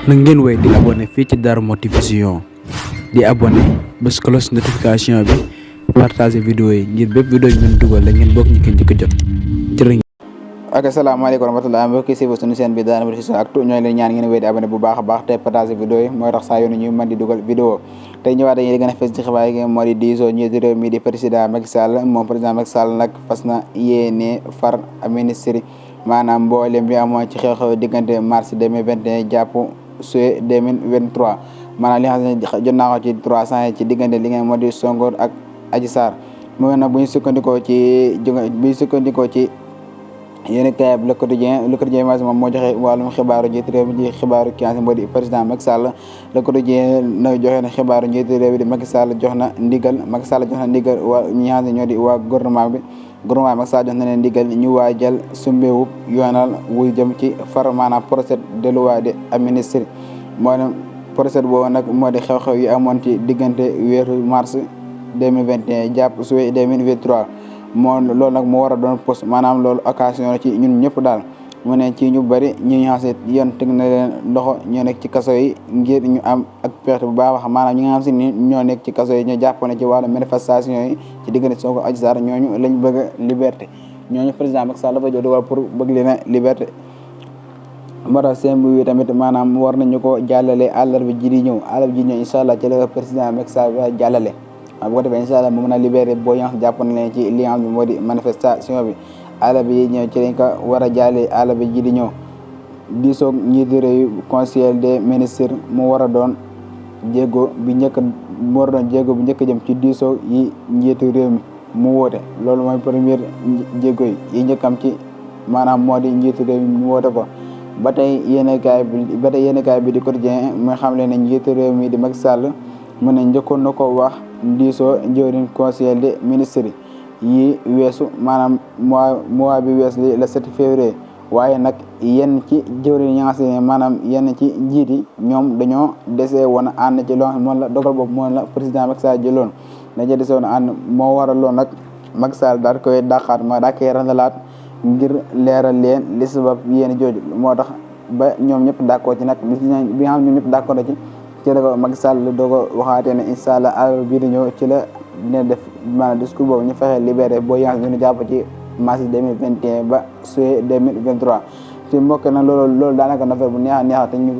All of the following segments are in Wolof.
na ngeen wéy di abonné fii ci Darou Mouhty Vision di abonné bés cloche notification bi partager vidéo yi ngir bépp vidéo yi ngeen dugal la ngeen bokk ñu ko njëkk a jot jërë ngeen. ok salaamaaleykum wa rahmatulah mbokki si suñu chaîne bi Darou Mouhty Vision Actu ñooy leen ñaan ngeen wéy di abonné bu baax a baax te partager vidéo yi mooy tax saa yoon ñu mën di dugal vidéo tey ñëwaat dañuy gën a fees ci xibaar yi moo di diisoo njiitu réew mi di président Macky Sall moom président Macky Sall nag fas na yéene far ministre maanaam mboolem bi amoon ci xew-xew diggante mars 2021 jàpp juillet 2023 maanaam li nga xam ne jot naa ko ci 300 yi ci diggante li ngeen moo di Sonko ak Adji Sarr moom nag bu ñu sukkandikoo ci yéen kay Le Quotidien moom moo joxe wàllum xibaaru njiitu réew mi ci xibaaru ki nga xam ne moo di président Macky Sall Le Quotidien na joxe na xibaaru njiitu réew mi di Macky Sall jox na ndigal waa ñi nga xam ne ñoo di waa gouvernement Macky Sall jox na leen ndigal ñu waajal sumbewu yoonal wuy jëm ci far maanaam procès de loi de amnistie moo ne procès boobu nag moo di xew-xew yi amoon ci diggante weeru mars 2021 jàpp juillet 2023 loolu nag moo war a doon poste maanaam loolu occasion la ci ñun ñëpp daal mu ne ci ñu bëri ñi nga xam ne yoon teg na leen loxo ñoo nekk ci kaso yi ngir ñu am ak pexe bu baax maanaam ñi nga xam si ni ñoo nekk ci kaso yi ñu jàppone ci wàllu manifestation yi ci diggante Sonko Adji Sarr ñooñu lañ bëgg a liberté ñooñu président Macky Sall dafa jóg pour bëgg leen a liberté moo tax seen bi tamit maanaam war nañu ko jàllale àllarba ji di ñëw incha allah ci la président Macky Sall jàllale bu ko defee incha allah mu mën a libéré boo ñax jàpp na leen ci li nga xam ne moo di manifestation bi àllarba yi ñëw ci lañ ko war a jàllee àllarba ji di ñëw diisoog njiitu réew conseil des ministres mu war a doon jéego bi njëkk jëm ci diisoog yi njiitu réew mi mu woote loolu mooy première jéego yi njëkkam ci maanaam moo di njiitu réew mi mu woote ko ba tey yéenekaay bi di Quotidien mooy xam leen ne njiitu réew mi di Macky Sall mu ne njëkkoon na ko wax diisoo njëwriñ conseil des ministres yi weesu maanaam mois bi wees li le 7 février waaye nag yenn ci jëwriñ yi nga xam ne maanaam yenn ci njiit yi ñoom dañoo desee woon a ànd ci loo xam ne moom la dogal boobu moom la président Macky Sall jëloon dañoo desee woon a ànd moo waraloon nag Macky Sall daal koy dàqaat ma daa koy randalaat ngir leeral leen li sabab yéen jooju moo tax ba ñoom ñëpp d'accord ci nag bi nga xam ne ñoom ñëpp d'accord ci la ko Macky Sall doo ko waxaatee ne incha allah àll bii di ñëw ci la dina def maanaam discours boobu ñu fexe libéré boo yàgg ñu jàpp ci mars 2021 ba juillet 2023 ci mbokk na loolu daanaka affaire bu neex te ñu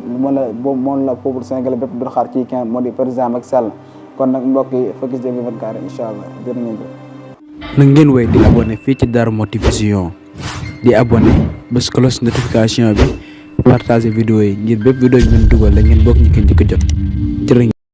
moom la peuple sénégalais bépp doon xaar ci kenn moo di président Macky Sall kon nag mbokk yi Focus 2024 incha allah jërë ngeen jëf. na ngeen wéy di abonné fii ci Darou Mouhty Vision di abonné bés cloche notification bi partager vidéo yi ngir bépp vidéo yi ngeen dugal la ngeen bokk ñu ko njëkk a jot.